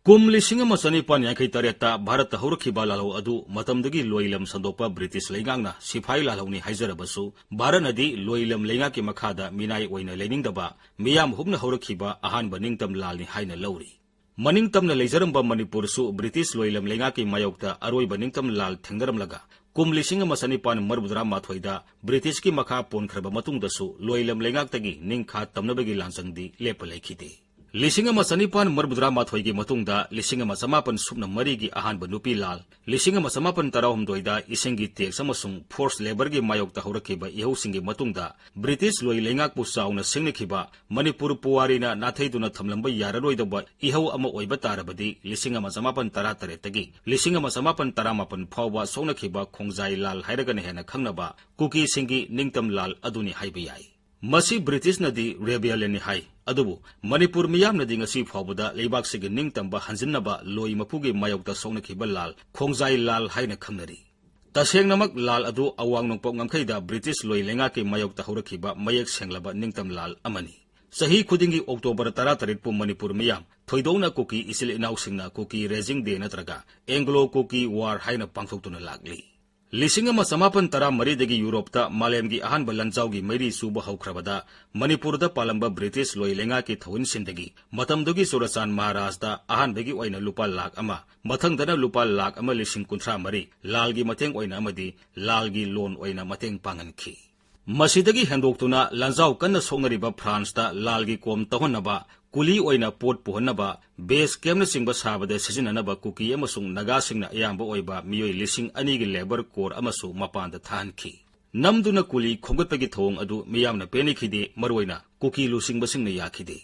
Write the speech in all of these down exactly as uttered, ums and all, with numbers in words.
ꯀꯨꯝ ꯂꯤꯁꯤꯡ ꯑꯃ ꯆꯅꯤꯄꯥꯟ ꯌꯥꯡꯈꯩ ꯇꯔꯦꯠꯇ ꯚꯥꯔꯠꯇ ꯍꯧꯔꯛꯈꯤꯕ ꯂꯥꯜꯍꯧ ꯑꯗꯨ ꯃꯇꯝꯗꯨꯒꯤ ꯂꯣꯏꯂꯝ ꯁꯟꯗꯣꯛꯄ ꯕ꯭ꯔꯤꯇꯤꯁ ꯂꯩꯉꯥꯛꯅ ꯁꯤꯐꯥꯏ ꯂꯥꯜꯍꯧꯅꯤ ꯍꯥꯏꯖꯔꯕꯁꯨ, ꯚꯥꯔꯠꯅꯗꯤ ꯂꯣꯏꯂꯝ ꯂꯩꯉꯥꯛꯀꯤ ꯃꯈꯥꯗ ꯃꯤꯅꯥꯏ ꯑꯣꯏꯅ ꯂꯩꯅꯤꯡꯗꯕ ꯃꯤꯌꯥꯝ ꯍꯨꯞꯅ ꯍꯧꯔꯛꯈꯤꯕ ꯑꯍꯥꯟꯕ ꯅꯤꯡꯇꯝ ꯂꯥꯜꯅꯤ ꯍꯥꯏꯅ ꯂꯧꯔꯤ꯫ ꯃꯅꯤꯡꯇꯝꯅ ꯂꯩꯖꯔꯝꯕ ꯃꯅꯤꯄꯨꯔꯁꯨ ꯕ꯭ꯔꯤꯇꯤꯁ ꯂꯣꯏꯂꯝ ꯂꯩꯉꯥꯛꯀꯤ ꯃꯥꯌꯣꯛꯇ ꯑꯔꯣꯏꯕ ꯅꯤꯡꯇꯝ ꯂꯥꯜ ꯊꯦꯡꯅꯔꯝꯂꯒ, ꯀꯨꯝ ꯂꯤꯁꯤꯡ ꯑꯃ ꯆꯅꯤꯄꯥꯟ ꯃꯔꯤꯐꯨꯇꯔꯥ ꯃꯥꯊꯣꯏꯗ ꯕ꯭ꯔꯤꯇꯤꯁꯀꯤ ꯃꯈꯥ ꯄꯣꯟꯈ꯭ꯔꯕ ꯃꯇꯨꯡꯗꯁꯨ ꯂꯣꯏꯂꯝ ꯂꯩꯉꯥꯛꯇꯒꯤ ꯅꯤꯡꯈꯥ ꯇꯝꯅꯕꯒꯤ ꯂꯥꯟꯖꯪꯗꯤ ꯂꯦꯞꯄ ꯂꯩꯈꯤꯗꯦ꯫ ꯂꯤꯁꯤꯡ ꯑꯃ ꯆꯅꯤꯄꯥꯟ ꯃꯔꯤꯐꯨꯇꯔꯥ ꯃꯥꯊꯣꯏꯒꯤ ꯃꯇꯨꯡꯗ ꯂꯤꯁꯤꯡ ꯑꯃ ꯆꯃꯥꯄꯟ ꯁꯨꯞꯅ ꯃꯔꯤꯒꯤ ꯑꯍꯥꯟꯕ ꯅꯨꯄꯤ ꯂꯥꯜ, ꯂꯤꯁꯤꯡ ꯑꯃ ꯆꯃꯥꯄꯟ ꯇꯔꯥꯍꯨꯝꯗꯣꯏꯗ ꯏꯁꯤꯡꯒꯤ tax ꯑꯃꯁꯨꯡ forced labourꯒꯤ ꯃꯥꯌꯣꯛꯇ ꯍꯧꯔꯛꯈꯤꯕ ꯏꯍꯧꯁꯤꯡꯒꯤ ꯃꯇꯨꯡꯗ ꯕ꯭ꯔꯤꯇꯤꯁ ꯂꯣꯏ ꯂꯩꯉꯥꯛꯄꯨ ꯆꯥꯎꯅ ꯁꯤꯡꯅꯈꯤꯕ ꯃꯅꯤꯄꯨꯔ ꯄꯨꯋꯥꯔꯤꯅ ꯅꯥꯊꯩꯗꯨꯅ ꯊꯝꯂꯝꯕ ꯌꯥꯔꯔꯣꯏꯗꯧꯕ ꯏꯍꯧ ꯑꯃ ꯑꯣꯏꯕ ꯇꯥꯔꯕꯗꯤ, ꯂꯤꯁꯤꯡ ꯑꯃ ꯆꯃꯥꯄꯟ ꯇꯔꯥꯇꯔꯦꯠꯇꯒꯤ ꯂꯤꯁꯤꯡ ꯑꯃ ꯆꯃꯥꯄꯟ ꯇꯔꯥꯃꯥꯄꯟ ꯐꯥꯎꯕ ꯁꯣꯛꯅꯈꯤꯕ ꯈꯣꯡꯖꯥꯏ ꯂꯥꯜ ꯍꯥꯏꯔꯒꯅ ꯍꯦꯟꯅ ꯈꯪꯅꯕ ꯀꯨꯀꯤꯁꯤꯡꯒꯤ ꯅꯤꯡꯇꯝ ꯂꯥꯜ ꯑꯗꯨꯅꯤ ꯍꯥꯏꯕ ꯌꯥꯏ꯫ ꯃꯁꯤ ꯕ꯭ꯔꯤꯇꯤꯁꯅꯗꯤ rebellionꯅꯤ ꯍꯥꯏ, ꯑꯗꯨꯕꯨ ꯃꯅꯤꯄꯨꯔ ꯃꯤꯌꯥꯝꯅꯗꯤ ꯉꯁꯤ ꯐꯥꯎꯕꯗ ꯂꯩꯕꯥꯛꯁꯤꯒꯤ ꯅꯤꯡꯇꯝꯕ ꯍꯟꯖꯤꯟꯅꯕ ꯂꯣꯏ ꯃꯄꯨꯒꯤ ꯃꯥꯌꯣꯛꯇ ꯁꯣꯛꯅꯈꯤꯕ ꯂꯥꯜ ꯈꯣꯡꯖꯥꯏ ꯂꯥꯜ ꯍꯥꯏꯅ ꯈꯪꯅꯔꯤ꯫ ꯇꯁꯦꯡꯅꯃꯛ ꯂꯥꯜ ꯑꯗꯨ ꯑꯋꯥꯡ ꯅꯣꯡꯄꯣꯛ ꯉꯝꯈꯩꯗ ꯕ꯭ꯔꯤꯇꯤꯁ ꯂꯣꯏ ꯂꯩꯉꯥꯛꯀꯤ ꯃꯥꯌꯣꯛꯇ ꯍꯧꯔꯛꯈꯤꯕ ꯃꯌꯦꯛ ꯁꯦꯡꯂꯕ ꯅꯤꯡꯇꯝ ꯂꯥꯜ ꯑꯃꯅꯤ꯫ ꯆꯍꯤ ꯈꯨꯗꯤꯡꯒꯤ ꯑꯣꯛꯇꯣꯕꯔ ꯇꯔꯥꯇꯔꯦꯠꯄꯨ ꯃꯅꯤꯄꯨꯔ ꯃꯤꯌꯥꯝ, ꯊꯣꯏꯗꯣꯛꯅ ꯀꯨꯀꯤ ꯏꯆꯤꯜ ꯏꯅꯥꯎꯁꯤꯡꯅ ꯀꯨꯀꯤ Raising Day ꯅꯠꯇ꯭ꯔꯒ Anglo Kuki War ꯍꯥꯏꯅ ꯄꯥꯡꯊꯣꯛꯇꯨꯅ ꯂꯥꯛꯂꯤ꯫ ꯂꯤꯁꯤꯡ ꯑꯃ ꯆꯃꯥꯄꯟ ꯇꯔꯥꯃꯔꯤꯗꯒꯤ ꯌꯨꯔꯣꯞꯇ ꯃꯥꯂꯦꯝꯒꯤ ꯑꯍꯥꯟꯕ ꯂꯥꯟꯖꯥꯎꯒꯤ ꯃꯩꯔꯤ ꯆꯨꯕ ꯍꯧꯈ꯭ꯔꯕꯗ, ꯃꯅꯤꯄꯨꯔꯗ ꯄꯥꯜꯂꯝꯕ ꯕ꯭ꯔꯤꯇꯤꯁ ꯂꯣꯏ ꯂꯩꯉꯥꯛꯀꯤ ꯊꯧꯍꯤꯟꯁꯤꯟꯗꯒꯤ ꯃꯇꯝꯗꯨꯒꯤ ꯆꯨꯔꯆꯥꯟ ꯃꯍꯥꯔꯥꯖꯇ ꯑꯍꯥꯟꯕꯒꯤ ꯑꯣꯏꯅ ꯂꯨꯄꯥ ꯂꯥꯈ ꯑꯃ, ꯃꯊꯪꯗꯅ ꯂꯨꯄꯥ ꯂꯥꯈ ꯑꯃ ꯂꯤꯁꯤꯡ ꯀꯨꯟꯊ꯭ꯔꯥ ꯃꯔꯤ ꯂꯥꯜꯒꯤ ꯃꯇꯦꯡ ꯑꯣꯏꯅ ꯑꯃꯗꯤ ꯂꯥꯜꯒꯤ loan ꯑꯣꯏꯅ ꯃꯇꯦꯡ ꯄꯥꯡꯍꯟꯈꯤ꯫ ꯃꯁꯤꯗꯒꯤ ꯍꯦꯟꯗꯣꯛꯇꯨꯅ ꯂꯥꯟꯖꯥꯎ ꯀꯟꯅ ꯁꯣꯛꯅꯔꯤꯕ ꯐ꯭ꯔꯥꯟꯁꯇ ꯂꯥꯜꯒꯤ ꯀꯣꯝ ꯇꯧꯍꯟꯅꯕ, ꯀꯨꯂꯤ ꯑꯣꯏꯅ ꯄꯣꯠ ꯄꯨꯍꯟꯅꯕ, base campꯅꯆꯤꯡꯕ ꯁꯥꯕꯗ ꯁꯤꯖꯤꯟꯅꯅꯕ ꯀꯨꯀꯤ ꯑꯃꯁꯨꯡ ꯅꯥꯒꯥꯁꯤꯡꯅ ꯑꯌꯥꯝꯕ ꯑꯣꯏꯕ ꯃꯤꯑꯣꯏ ꯂꯤꯁꯤꯡ ꯑꯅꯤꯒꯤ labour corps ꯑꯃꯁꯨ ꯃꯄꯥꯟꯗ ꯊꯥꯍꯟꯈꯤ꯫ ꯅꯝꯗꯨꯅ ꯀꯨꯂꯤ ꯈꯣꯝꯒꯠꯄꯒꯤ ꯊꯧꯑꯣꯡ ꯑꯗꯨ ꯃꯤꯌꯥꯝꯅ ꯄꯦꯟꯈꯤꯗꯦ, ꯃꯔꯨꯑꯣꯏꯅ ꯀꯨꯀꯤ ꯂꯨꯆꯤꯡꯕꯁꯤꯡꯅ ꯌꯥꯈꯤꯗꯦ꯫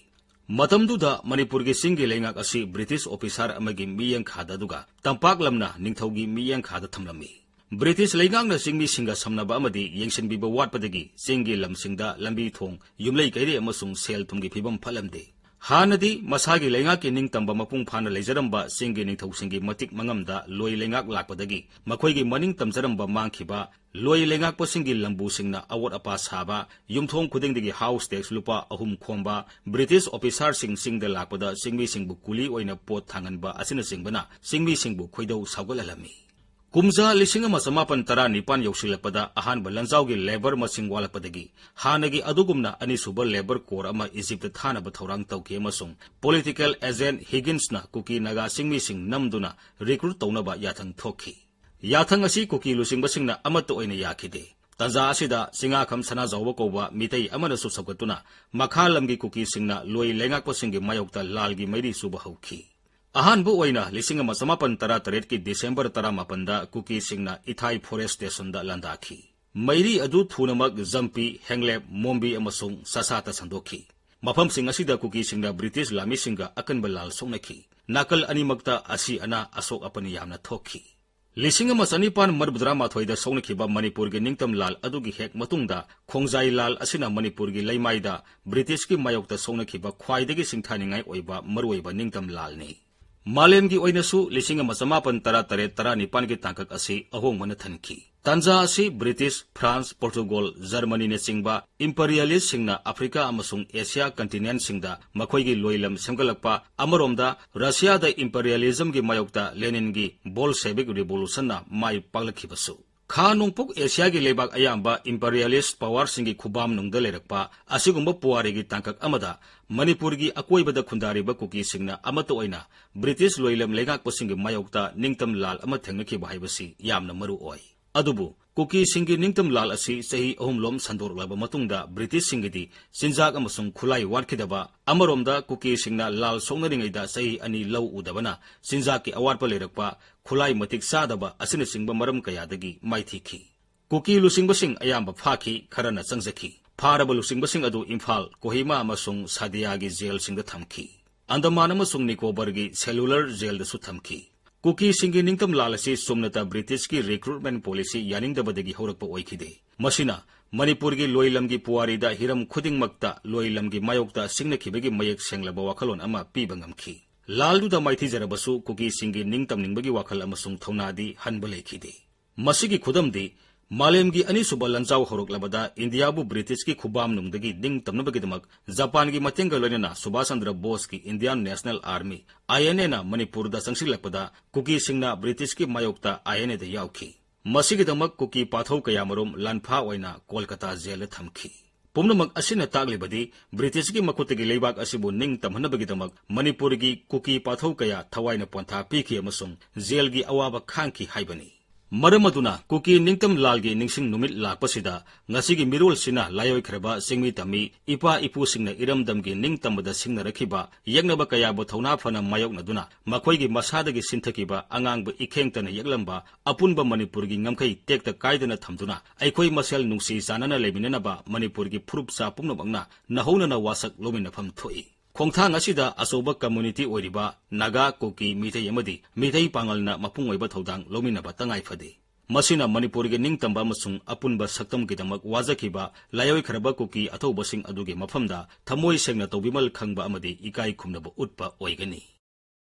ꯃꯇꯝꯗꯨꯗ ꯃꯅꯤꯄꯨꯔꯒꯤ ꯆꯤꯡꯒꯤ ꯂꯩꯉꯥꯛ ꯑꯁꯤ ꯕ꯭ꯔꯤꯇꯤꯁ officer ꯑꯃꯒꯤ ꯃꯤꯠꯌꯦꯡꯈꯥꯗ, ꯑꯗꯨꯒ ꯇꯝꯄꯥꯛ ꯂꯝꯅ ꯅꯤꯡꯊꯧꯒꯤ ꯃꯤꯠꯌꯦꯡꯈꯥꯗ ꯊꯝꯂꯝꯃꯤ꯫ ꯕ꯭ꯔꯤꯇꯤꯁ ꯂꯩꯉꯥꯛꯅ ꯆꯤꯡꯃꯤꯁꯤꯡꯒ ꯁꯝꯅꯕ ꯑꯃꯗꯤ ꯌꯦꯡꯁꯤꯟꯕꯤꯕ ꯋꯥꯠꯄꯗꯒꯤ ꯆꯤꯡꯒꯤ ꯂꯝꯁꯤꯡꯗ ꯂꯝꯕꯤ ꯊꯣꯡ, ꯌꯨꯝꯂꯩ ꯀꯩꯔꯩ ꯑꯃꯁꯨꯡ ꯁꯦꯜ ꯊꯨꯝꯒꯤ ꯐꯤꯕꯝ ꯐꯠꯂꯝꯗꯦ꯫ ꯍꯥꯟꯅꯗꯤ ꯃꯁꯥꯒꯤ ꯂꯩꯉꯥꯛꯀꯤ ꯅꯤꯡꯇꯝꯕ ꯃꯄꯨꯡ ꯐꯥꯅ ꯂꯩꯖꯔꯝꯕ ꯆꯤꯡꯒꯤ ꯅꯤꯡꯊꯧꯁꯤꯡꯒꯤ ꯃꯇꯤꯛ ꯃꯉꯝꯗ ꯂꯣꯏ ꯂꯩꯉꯥꯛ ꯂꯥꯛꯄꯗꯒꯤ ꯃꯈꯣꯏꯒꯤ ꯃꯅꯤꯡ ꯇꯝꯖꯔꯝꯕ ꯃꯥꯡꯈꯤꯕ ꯂꯣꯏ ꯂꯩꯉꯥꯛꯄꯁꯤꯡꯒꯤ ꯂꯝꯕꯨꯁꯤꯡꯅ ꯑꯋꯣꯠ ꯑꯄꯥ ꯁꯥꯕ, ꯌꯨꯝꯊꯣꯡ ꯈꯨꯗꯤꯡꯗꯒꯤ house tax ꯂꯨꯄꯥ ꯑꯍꯨꯝ ꯈꯣꯝꯕ, British officerꯁꯤꯡ ꯆꯤꯡꯗ ꯂꯥꯛꯄꯗ ꯆꯤꯡꯃꯤꯁꯤꯡꯕꯨ ꯀꯨꯂꯤ ꯑꯣꯏꯅ ꯄꯣꯠ ꯊꯥꯡꯍꯟꯕ ꯑꯁꯤꯅꯆꯤꯡꯕꯅ ꯆꯤꯡꯃꯤꯁꯤꯡꯕꯨ ꯈꯣꯏꯗꯧ ꯁꯥꯎꯒꯠꯍꯜꯂꯝꯃꯤ꯫ ꯀꯨꯝꯖꯥ ꯂꯤꯁꯤꯡ ꯑꯃ ꯆꯃꯥꯄꯟ ꯇꯔꯥꯅꯤꯄꯥꯟ ꯌꯧꯁꯤꯜꯂꯛꯄꯗ ꯑꯍꯥꯟꯕ ꯂꯥꯟꯖꯥꯎꯒꯤ labour ꯃꯁꯤꯡ ꯋꯥꯠꯂꯛꯄꯗꯒꯤ ꯍꯥꯟꯅꯒꯤ ꯑꯗꯨꯒꯨꯝꯅ ꯑꯅꯤꯁꯨꯕ labour corps ꯑꯃ ꯏꯖꯤꯞꯇ ꯊꯥꯅꯕ ꯊꯧꯔꯥꯡ ꯇꯧꯈꯤ ꯑꯃꯁꯨꯡ political agent ꯍꯤꯒꯤꯟꯁꯅ ꯀꯨꯀꯤ ꯅꯥꯒꯥ ꯆꯤꯡꯃꯤꯁꯤꯡ ꯅꯝꯗꯨꯅ recruit ꯇꯧꯅꯕ ꯌꯥꯊꯪ ꯊꯣꯛꯈꯤ꯫ ꯌꯥꯊꯪ ꯑꯁꯤ ꯀꯨꯀꯤ ꯂꯨꯆꯤꯡꯕꯁꯤꯡꯅ ꯑꯃꯠꯇ ꯑꯣꯏꯅ ꯌꯥꯈꯤꯗꯦ꯫ ꯇꯥꯟꯖꯥ ꯑꯁꯤꯗ ꯆꯤꯡꯉꯥꯈꯝ ꯁꯅꯥꯖꯥꯎꯕ ꯀꯧꯕ ꯃꯤꯇꯩ ꯑꯃꯅꯁꯨ ꯁꯧꯒꯠꯇꯨꯅ ꯃꯈꯥ ꯂꯝꯒꯤ ꯀꯨꯀꯤꯁꯤꯡꯅ ꯂꯣꯏ ꯂꯩꯉꯥꯛꯄꯁꯤꯡꯒꯤ ꯃꯥꯌꯣꯛꯇ ꯂꯥꯜꯒꯤ ꯃꯩꯔꯤ ꯆꯨꯕ ꯍꯧꯈꯤ꯫ ꯑꯍꯥꯟꯕ ꯑꯣꯏꯅ ꯂꯤꯁꯤꯡ ꯑꯃ ꯆꯃꯥꯄꯟ ꯇꯔꯥꯇꯔꯦꯠꯀꯤ ꯗꯤꯁꯦꯝꯕꯔ ꯇꯔꯥꯃꯥꯄꯟꯗ ꯀꯨꯀꯤꯁꯤꯡꯅ ꯏꯊꯥꯏ forest stationꯗ ꯂꯥꯟꯗꯥꯈꯤ꯫ ꯃꯩꯔꯤ ꯑꯗꯨ ꯊꯨꯅꯃꯛ ꯖꯝꯄꯤ, ꯍꯦꯡꯂꯦꯞ, ꯃꯣꯝꯕꯤ ꯑꯃꯁꯨꯡ ꯁꯥꯁꯥꯇ ꯁꯟꯗꯣꯛꯈꯤ꯫ ꯃꯐꯝꯁꯤꯡ ꯑꯁꯤꯗ ꯀꯨꯀꯤꯁꯤꯡꯅ British ꯂꯥꯟꯃꯤꯁꯤꯡꯒ ꯑꯀꯟꯕ ꯂꯥꯜ ꯁꯣꯛꯅꯈꯤ꯫ ꯅꯥꯀꯜ ꯑꯅꯤꯃꯛꯇ ꯑꯁꯤ ꯑꯅꯥ, ꯑꯁꯣꯛ ꯑꯄꯟ ꯌꯥꯝꯅ ꯊꯣꯛꯈꯤ꯫ ꯂꯤꯁꯤꯡ ꯑꯃ ꯆꯅꯤꯄꯥꯟ ꯃꯔꯤꯐꯨꯇꯔꯥ ꯃꯥꯊꯣꯏꯗ ꯁꯣꯛꯅꯈꯤꯕ ꯃꯅꯤꯄꯨꯔꯒꯤ ꯅꯤꯡꯇꯝ ꯂꯥꯜ ꯑꯗꯨꯒꯤ ꯍꯦꯛ ꯃꯇꯨꯡꯗ ꯈꯣꯡꯖꯥꯏ ꯂꯥꯜ ꯑꯁꯤꯅ ꯃꯅꯤꯄꯨꯔꯒꯤ ꯂꯩꯃꯥꯏꯗ Britishꯀꯤ ꯃꯥꯌꯣꯛꯇ ꯁꯣꯛꯅꯈꯤꯕ ꯈ꯭ꯋꯥꯏꯗꯒꯤ ꯁꯤꯡꯊꯥꯅꯤꯡꯉꯥꯏ ꯑꯣꯏꯕ ꯃꯔꯨꯑꯣꯏꯕ ꯅꯤꯡꯇꯝ ꯂꯥꯜꯅꯤ꯫ ꯃꯥꯂꯦꯝꯒꯤ ꯑꯣꯏꯅꯁꯨ ꯂꯤꯁꯤꯡ ꯑꯃ ꯆꯃꯥꯄꯟ ꯇꯔꯥꯇꯔꯦꯠ ꯇꯔꯥꯅꯤꯄꯥꯟꯒꯤ ꯇꯥꯡꯀꯛ ꯑꯁꯤ ꯑꯍꯣꯡꯕꯅ ꯊꯟꯈꯤ꯫ ꯇꯥꯟꯖꯥ ꯑꯁꯤ British, France, Portugal, Germanyꯅꯆꯤꯡꯕ imperialistꯁꯤꯡꯅ Africa ꯑꯃꯁꯨꯡ Asia continentꯁꯤꯡꯗ ꯃꯈꯣꯏꯒꯤ ꯂꯣꯏꯂꯝ ꯁꯦꯝꯒꯠꯂꯛꯄ, ꯑꯃꯔꯣꯝꯗ Russiaꯗ imperialismꯒꯤ ꯃꯥꯌꯣꯛꯇ Leninꯒꯤ Bolshevik Revolutionꯅ ꯃꯥꯏ ꯄꯥꯛꯂꯛꯈꯤꯕꯁꯨ꯫ ꯈꯥ ꯅꯣꯡꯄꯣꯛ Asiaꯒꯤ ꯂꯩꯕꯥꯛ ꯑꯌꯥꯝꯕ imperialist powerꯁꯤꯡꯒꯤ ꯈꯨꯕꯥꯝꯅꯨꯡꯗ ꯂꯩꯔꯛꯄ ꯑꯁꯤꯒꯨꯝꯕ ꯄꯨꯋꯥꯔꯤꯒꯤ ꯇꯥꯡꯀꯛ ꯑꯃꯗ ꯃꯅꯤꯄꯨꯔꯒꯤ ꯑꯀꯣꯏꯕꯗ ꯈꯨꯟꯗꯥꯔꯤꯕ ꯀꯨꯀꯤꯁꯤꯡꯅ ꯑꯃꯠꯇ ꯑꯣꯏꯅ British ꯂꯣꯏꯂꯝ ꯂꯩꯉꯥꯛꯄꯁꯤꯡꯒꯤ ꯃꯥꯌꯣꯛꯇ ꯅꯤꯡꯇꯝ ꯂꯥꯜ ꯑꯃ ꯊꯦꯡꯅꯈꯤꯕ ꯍꯥꯏꯕꯁꯤ ꯌꯥꯝꯅ ꯃꯔꯨ ꯑꯣꯏ꯫ ꯑꯗꯨꯕꯨ ꯀꯨꯀꯤꯁꯤꯡꯒꯤ ꯅꯤꯡꯇꯝ ꯂꯥꯜ ꯑꯁꯤ ꯆꯍꯤ ꯑꯍꯨꯝꯂꯣꯝ ꯁꯟꯗꯣꯔꯛꯂꯕ ꯃꯇꯨꯡꯗ Britishꯁꯤꯡꯒꯤꯗꯤ ꯆꯤꯟꯖꯥꯛ ꯑꯃꯁꯨꯡ ꯈꯨꯠꯂꯥꯏ ꯋꯥꯠꯈꯤꯗꯕ, ꯑꯃꯔꯣꯝꯗ ꯀꯨꯀꯤꯁꯤꯡꯅ ꯂꯥꯜ ꯁꯣꯛꯅꯔꯤꯉꯩꯗ ꯆꯍꯤ ꯑꯅꯤ ꯂꯧ ꯎꯗꯕꯅ ꯆꯤꯟꯖꯥꯛꯀꯤ ꯑꯋꯥꯠꯄ ꯂꯩꯔꯛꯄ, ꯈꯨꯠꯂꯥꯏ ꯃꯇꯤꯛ ꯆꯥꯗꯕ ꯑꯁꯤꯅꯆꯤꯡꯕ ꯃꯔꯝ ꯀꯌꯥꯗꯒꯤ ꯃꯥꯏꯊꯤꯈꯤ꯫ ꯀꯨꯀꯤ ꯂꯨꯆꯤꯡꯕꯁꯤꯡ ꯑꯌꯥꯝꯕ ꯐꯥꯈꯤ, ꯈꯔꯅ ꯆꯪꯖꯈꯤ꯫ ꯐꯥꯔꯕ ꯂꯨꯆꯤꯡꯕꯁꯤꯡ ꯑꯗꯨ ꯏꯝꯐꯥꯜ, ꯀꯣꯍꯤꯃꯥ ꯑꯃꯁꯨꯡ ꯁꯥꯗꯤꯌꯥꯒꯤ ꯖꯦꯜꯁꯤꯡꯗ ꯊꯝꯈꯤ꯫ ꯑꯟꯗꯃꯥꯟ ꯑꯃꯁꯨꯡ ꯅꯤꯀꯣꯕꯔꯒꯤ cellular ꯖꯦꯜꯗꯁꯨ ꯊꯝꯈꯤ꯫ ꯀꯨꯀꯤꯁꯤꯡꯒꯤ ꯅꯤꯡꯇꯝ ꯂꯥꯜ ꯑꯁꯤ ꯆꯨꯝꯅꯇ Britishꯀꯤ recruitment policy ꯌꯥꯅꯤꯡꯗꯕꯗꯒꯤ ꯍꯧꯔꯛꯄ ꯑꯣꯏꯈꯤꯗꯦ꯫ ꯃꯁꯤꯅ ꯃꯅꯤꯄꯨꯔꯒꯤ ꯂꯣꯏꯂꯝꯒꯤ ꯄꯨꯋꯥꯔꯤꯗ ꯍꯤꯔꯝ ꯈꯨꯗꯤꯡꯃꯛꯇ ꯂꯣꯏꯂꯝꯒꯤ ꯃꯥꯌꯣꯛꯇ ꯁꯤꯡꯅꯈꯤꯕꯒꯤ ꯃꯌꯦꯛ ꯁꯦꯡꯂꯕ ꯋꯥꯈꯜꯂꯣꯟ ꯑꯃ ꯄꯤꯕ ꯉꯝꯈꯤ꯫ ꯂꯥꯜꯗꯨꯗ ꯃꯥꯏꯊꯤꯖꯔꯕꯁꯨ ꯀꯨꯀꯤꯁꯤꯡꯒꯤ ꯅꯤꯡꯇꯝꯅꯤꯡꯕꯒꯤ ꯋꯥꯈꯜ ꯑꯃꯁꯨꯡ ꯊꯧꯅꯥꯗꯤ ꯍꯟꯕ ꯂꯩꯈꯤꯗꯦ꯫ ꯃꯁꯤꯒꯤ ꯈꯨꯗꯝꯗꯤ, ꯃꯥꯂꯦꯝꯒꯤ ꯑꯅꯤꯁꯨꯕ ꯂꯥꯟꯖꯥꯎ ꯍꯧꯔꯛꯂꯕꯗ ꯏꯟꯗꯤꯌꯥꯕꯨ ꯕ꯭ꯔꯤꯇꯤꯁꯀꯤ ꯈꯨꯕꯥꯝꯅꯨꯡꯗꯒꯤ ꯅꯤꯡꯇꯝꯅꯕꯒꯤꯗꯃꯛ ꯖꯄꯥꯟꯒꯤ ꯃꯇꯦꯡꯒ ꯂꯣꯏꯅꯅ ꯁꯨꯚꯥꯁ ꯆꯟꯗ꯭ꯔ ꯕꯣꯁꯀꯤ Indian National Army, I N ꯑꯦꯅ ꯃꯅꯤꯄꯨꯔꯗ ꯆꯪꯁꯤꯜꯂꯛꯄꯗ ꯀꯨꯀꯤꯁꯤꯡꯅ ꯕ꯭ꯔꯤꯇꯤꯁꯀꯤ ꯃꯥꯌꯣꯛꯇ ꯑꯥꯏ ꯑꯦꯟ ꯑꯦꯗ ꯌꯥꯎꯈꯤ꯫ ꯃꯁꯤꯒꯤꯗꯃꯛ ꯀꯨꯀꯤ ꯄꯥꯊꯧ ꯀꯌꯥꯃꯔꯨꯝ ꯂꯥꯟꯐꯥ ꯑꯣꯏꯅ ꯀꯣꯜꯀꯇꯥ ꯖꯦꯜꯗ ꯊꯝꯈꯤ꯫ ꯄꯨꯝꯅꯃꯛ ꯑꯁꯤꯅ ꯇꯥꯛꯂꯤꯕꯗꯤ ꯕ꯭ꯔꯤꯇꯤꯁꯀꯤ ꯃꯈꯨꯠꯇꯒꯤ ꯂꯩꯕꯥꯛ ꯑꯁꯤꯕꯨ ꯅꯤꯡꯇꯝꯍꯟꯅꯕꯒꯤꯗꯃꯛ ꯃꯅꯤꯄꯨꯔꯒꯤ ꯀꯨꯀꯤ ꯄꯥꯊꯧ ꯀꯌꯥ ꯊꯋꯥꯏꯅ ꯄꯣꯟꯊꯥ ꯄꯤꯈꯤ ꯑꯃꯁꯨꯡ ꯖꯦꯜꯒꯤ ꯑꯋꯥꯕ ꯈꯥꯡꯈꯤ ꯍꯥꯏꯕꯅꯤ꯫ ꯃꯔꯝ ꯑꯗꯨꯅ ꯀꯨꯀꯤ ꯅꯤꯡꯇꯝ ꯂꯥꯜꯒꯤ ꯅꯤꯡꯁꯤꯡ ꯅꯨꯃꯤꯠ ꯂꯥꯛꯄꯁꯤꯗ ꯉꯁꯤꯒꯤ ꯃꯤꯔꯣꯜꯁꯤꯅ ꯂꯥꯏꯑꯣꯏꯈ꯭ꯔꯕ ꯆꯤꯡꯃꯤ ꯇꯝꯃꯤ ꯏꯄꯥ ꯏꯄꯨꯁꯤꯡꯅ ꯏꯔꯝꯗꯝꯒꯤ ꯅꯤꯡꯇꯝꯕꯗ ꯁꯤꯡꯅꯔꯛꯈꯤꯕ ꯌꯦꯛꯅꯕ ꯀꯌꯥꯕꯨ ꯊꯧꯅꯥ ꯐꯅ ꯃꯥꯌꯣꯛꯅꯗꯨꯅ ꯃꯈꯣꯏꯒꯤ ꯃꯁꯥꯗꯒꯤ ꯁꯤꯟꯊꯈꯤꯕ ꯑꯉꯥꯡꯕ ꯏꯈꯦꯡꯇꯅ ꯌꯦꯛꯂꯝꯕ ꯑꯄꯨꯟꯕ ꯃꯅꯤꯄꯨꯔꯒꯤ ꯉꯝꯈꯩ ꯇꯦꯛꯇ ꯀꯥꯏꯗꯅ ꯊꯝꯗꯨꯅ ꯑꯩꯈꯣꯏ ꯃꯁꯦꯜ ꯅꯨꯡꯁꯤ ꯆꯥꯟꯅꯅ ꯂꯩꯃꯤꯟꯅꯅꯕ ꯃꯅꯤꯄꯨꯔꯒꯤ ꯐꯨꯔꯨꯞꯆꯥ ꯄꯨꯝꯅꯃꯛꯅ ꯅꯍꯧꯅꯅ ꯋꯥꯁꯛ ꯂꯧꯃꯤꯟꯅꯐꯝ ꯊꯣꯛꯏ꯫ ꯈꯣꯡꯊꯥꯡ ꯑꯁꯤꯗ ꯑꯆꯧꯕ ꯀꯝꯃ꯭ꯌꯨꯅꯤꯇꯤ ꯑꯣꯏꯔꯤꯕ ꯅꯥꯒꯥ, ꯀꯨꯀꯤ, ꯃꯤꯇꯩ ꯑꯃꯗꯤ ꯃꯤꯇꯩ ꯄꯥꯉꯜꯅ ꯃꯄꯨꯡ ꯑꯣꯏꯕ ꯊꯧꯗꯥꯡ ꯂꯧꯃꯤꯟꯅꯕ ꯇꯉꯥꯏ ꯐꯗꯦ꯫ ꯃꯁꯤꯅ ꯃꯅꯤꯄꯨꯔꯒꯤ ꯅꯤꯡꯇꯝꯕ ꯑꯃꯁꯨꯡ ꯑꯄꯨꯟꯕ ꯁꯛꯇꯝꯒꯤꯗꯃꯛ ꯋꯥꯖꯈꯤꯕ ꯂꯥꯏꯑꯣꯏꯈ꯭ꯔꯕ ꯀꯨꯀꯤ ꯑꯊꯧꯕꯁꯤꯡ ꯑꯗꯨꯒꯤ ꯃꯐꯝꯗ ꯊꯃꯣꯏ ꯁꯦꯡꯅ ꯇꯧꯕꯤꯃꯜ ꯈꯪꯕ ꯑꯃꯗꯤ ꯏꯀꯥꯏ ꯈꯨꯝꯅꯕ ꯎꯠꯄ ꯑꯣꯏꯒꯅꯤ꯫